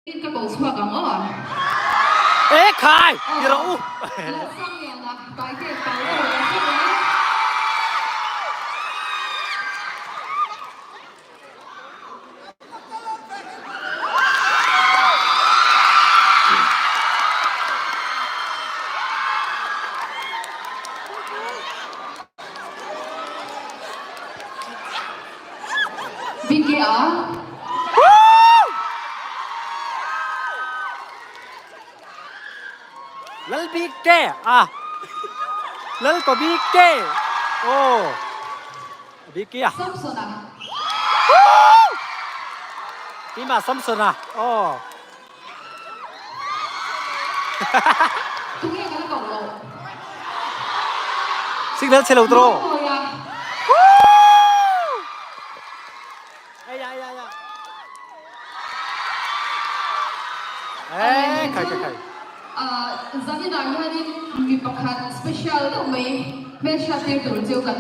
Ka ko chhuak ang aw. E khai! Ti rawh u! Lalsangliana Taite Pau a rawn lang bawk a. Bike a. Lal bik te a. Lal pa bik te. Oh. Bik kia. Samson a. Tima Samson a. Oh. Tunge kan ko lo. Signal chhe lo tro. Khai khai khai. Zaninah hianin mi pakhat special deuh mai hmelhriat tir tur chu kan.